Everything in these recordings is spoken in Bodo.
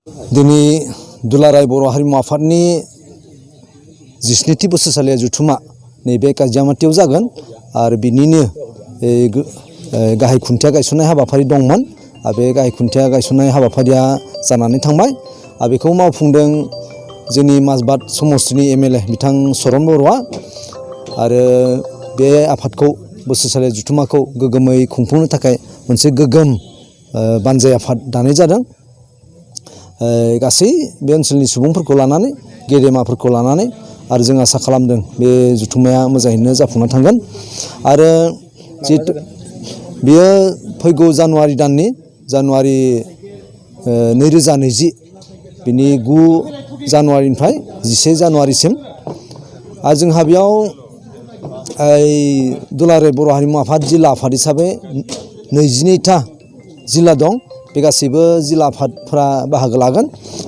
दिनै दुलाराय बर' हारिमु आफादनि 17थि बोसोरसालिया जथुमा नैबे काजियामाटियाव जागोन आरो बिनिनो गाहाय खुन्थिया गायसननाय हाबाफारि दंमोन आरो बे गाहाय खुन्थिया गायसननाय हाबाफारिया जानानै थांबाय आरो बेखौ मावफुंदों जोंनि माजबाद समस्तिनि एमएलए बिथां चरन बर'आ आरो बे आफादखौ बोसोरसालिया जथुमाखौ गोग्गोमै खुंफुंनो थाखाय मोनसे गोग्गोम बानजाय आफाद दानाय जादों। गासै बे ओनसोलनि सुबुंफोरखौ लानानै गेदेमाफोरखौ लानानै आरो जों आसा खालामदों बे जथुमाया मोजाङैनो जाफुंना थांगोन आरो जिहेतु बेयो फैगौ जानुवारि दाननि जानुवारि 2020 बिनि 9 जानुवारिनिफ्राय 11 जानुवारिसिम आरो जोंहा बेयाव दुलाराय बर' हारिमु आफाद जिल्ला आफाद हिसाबै 22था जिल्ला दं। बे गासैबो जिल्ला आफादफ्रा बाहागो लागोन।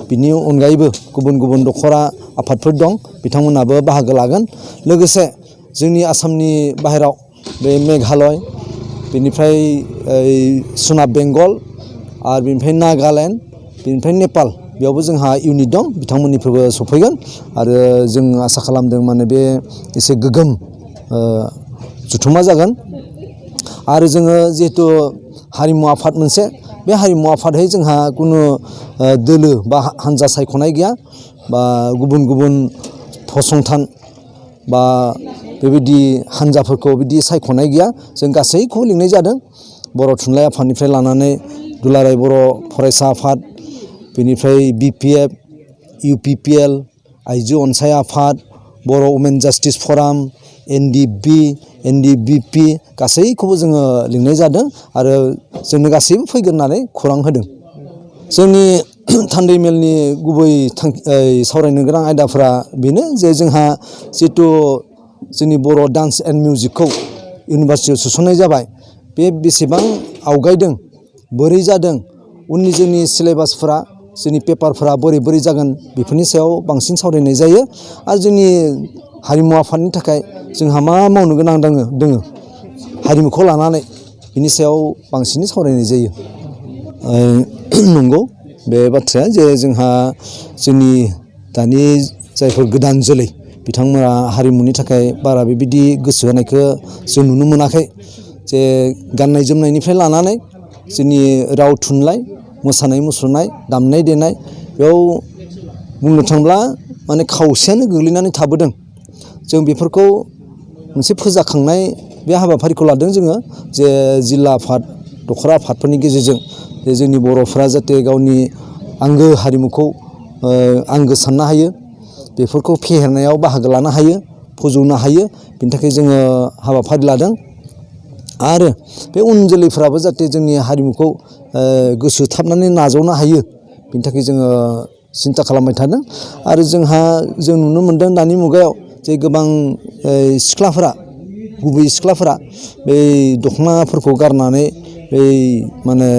बिनि अनगायैबो गुबुन गुबुन दखरा आफादफोर दं बिथांमोनाबो बाहागो लागोन। लोगोसे जोंनि आसामनि बाहेराव बे मेघालय बेनिफ्राय सोनाब बेंगल आरो बेनिफ्राय नागालेण्ड बेनिफ्राय नेपाल बेयावबो जोंहा इउनिट दं बिथांमोननिफ्रायबो सफैगोन आरो जों आसा खालामदों माने बे एसे गोग्गोम जथुमा जागोन आरो जोङो जिहेतु हारिमु आफाद मोनसे बे हारिमु आफादहै जोंहा कुनु दोलो बा हानजा सायख'नाय गैया बा गुबुन गुबुन फसंथान बा बेबायदि हानजाफोरखौ बिदि सायख'नाय गैया जों गासैखौबो लिंनाय जादों। बर' थुनलाइ आफादनिफ्राय लानानै दुलाराय बर' फरायसा आफाद बेनिफ्राय बिपिएफ इउपिपिएल आइजो अनसाय आफाद बर' वमेन जास्टिस फराम एनडिएफबि एनडिबिपि गासैखौबो जोङो लिंनाय जादों आरो जोंनो गासैबो फैगोन होननानै खौरां होदों। जोंनि थान्दै मेलनि गुबै सावरायनो गोनां आयदाफ्रा बेनो जे जोंहा जिहेतु जोंनि बर' डान्स एन्ड मिउजिकखौ इउनिभार्सिटियाव सोसननाय जाबाय बे बेसेबां आवगायदों बोरै जादों उननि जोंनि सिलेबासफोरा जोंनि पेपारफोरा बोरै बोरै जागोन बेफोरनि सायाव बांसिन सावरायनाय जायो आरो जोंनि हारिमु आफादनि थाखाय जोंहा मा मावनो गोनां दोङो हारिमुखौ लानानै बिनि सायाव बांसिनै सावरायनाय जायो। नंगौ बे बाथ्राया जे जोंहा जोंनि दानि जायफोर गोदान जोलै बिथांमोना हारिमुनि थाखाय बारा बेबायदि गोसो होनायखौ जों नुनो मोनाखै जे गाननाय जोमनायनिफ्राय लानानै जोंनि राव थुनलाइ मोसानाय मुसुरनाय दामनाय देनाय बेयाव बुंनो थांब्ला माने खावसेयानो गोग्लैनानै थाबोदों। जों बेफोरखौ मोनसे फोजाखांनाय बे हाबाफारिखौ लादों जोङो जे जिल्ला आफाद दखरा आफादफोरनि गेजेरजों जे जोंनि बर'फ्रा जाहाथे गावनि आंगो हारिमुखौ आंगो साननो हायो बेफोरखौ फेहेरनायाव बाहागो लानो हायो फोजौनो हायो बिनि थाखाय जोङो हाबाफारि लादों आरो बे उन जोलैफ्राबो जाहाथे जोंनि हारिमुखौ गोसोथाबनानै नाजावनो हायो बिनि थाखाय जोङो सिन्था खालामबाय थादों आरो जों नुनो मोन्दों दानि मुगायाव जे गोबां सिख्लाफोरा गुबै सिख्लाफोरा बै दख'नाफोरखौ गारनानै बै माने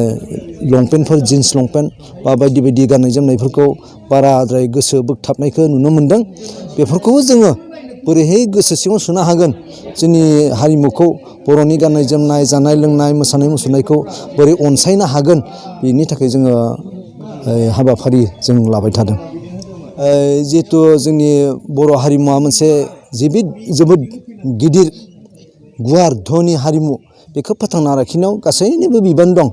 लंपेन्टफोर जिन्स लंपेन्ट बा बायदि बायदि गाननाय जोमनायफोरखौ बाराद्राय गोसो बोगथाबनायखौ नुनो मोन्दों। बेफोरखौबो जोङो बोरैहाय गोसो सिङाव सोनो हागोन जोंनि हारिमुखौ बर'नि गाननाय जोमनाय जानाय लोंनाय मोसानाय मुसुरनायखौ बोरै अनसायनो हागोन बेनि थाखाय जोङो हाबाफारि जों लाबाय थादों। जिहेथु जोंनि बर' हारिमुवा मोनसे जोबोद गिदिर गुवार धोनि हारिमु बेखौ फोथांना लाखिनायाव गासैनिबो बिबान दं।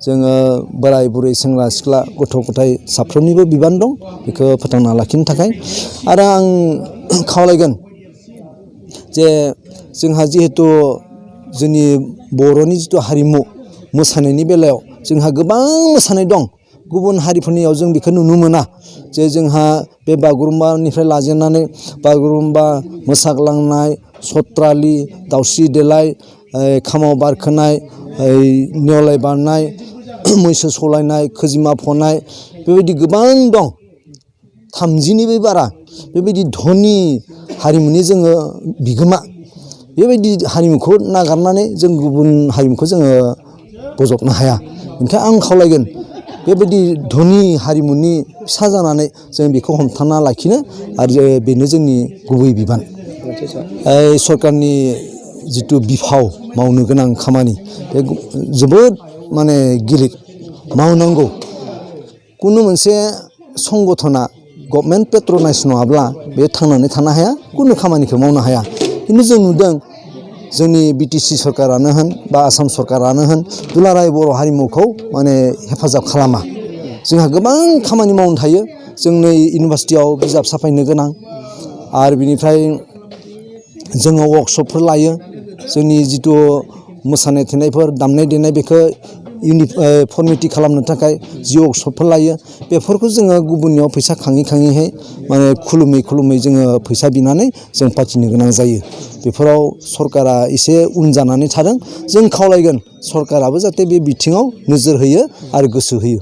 जोङो बोराय बुरै सेंग्रा सिख्ला गथ' गथाय साफ्रोमनिबो बिबान दं बेखौ फोथांना लाखिनो थाखाय आरो आं खावलायगोन जे जोंहा जिहेथु जोंनि बर'नि जिथु हारिमु मोसानायनि बेलायाव जोंहा गोबां मोसानाय दं गुबुन हारिफोरनियाव जों बेखौ नुनो मोना जे जोंहा बे बागुरुम्बानिफ्राय लाजेननानै बागुरुम्बा मोसाग्लांनाय सत्रालि दाउस्रि देलाय खामाव बारखोनाय नेवलाय बारनाय मैसो सलायनाय खोजिमा फनाय बेबायदि गोबां दं 30निबो बारा बेबायदि धोनि हारिमुनि जोङो बिगोमा बेबायदि हारिमुखौ नागारनानै जों गुबुन हारिमुखौ जोङो बजबनो हाया। ओंखायनो आं खावलायगोन बेबायदि धोनि हारिमुनि फिसा जानानै जों बेखौ हमथाना लाखिनो आरो बेनो जोंनि गुबै बिबान। सरकारनि जिथु बिफाव मावनो गोनां खामानि बे जोबोद माने गिलिर मावनांगौ कुनु मोनसे संगठना गभर्नमेन्ट पेट्रनाइज नङाब्ला बे थांनानै थानो हाया कुनु खामानिखौ मावनो हाया खिन्थु जों नुदों जोंनि बिटिसि सरकारानो होन बा आसाम सरकारानो होन दुलाराय बर' हारिमुखौ माने हेफाजाब खालामा जोंहा गोबां खामानि मावनो थायो जों नै इउनिभारसिटियाव बिजाब साफायनो गोनां आरो बिनिफ्राय जोङो वर्कशपफोर लायो जोंनि जिथु मोसानाय थेनायफोर दामनाय देनाय बेखौ फर्मेलिटि खालामनो थाखाय जि वर्कशपफोर लायो बेफोरखौ जोङो गुबुननियाव फैसा खाङै खाङैहाय माने खुलुमै जोङो फैसा बिनानै जों फाथिनो गोनां जायो बेफोराव सरकारा एसे उन जानानै थादों जों खावलायगोन सरकाराबो जाहाथे बे बिथिङाव नोजोर होयो आरो गोसो होयो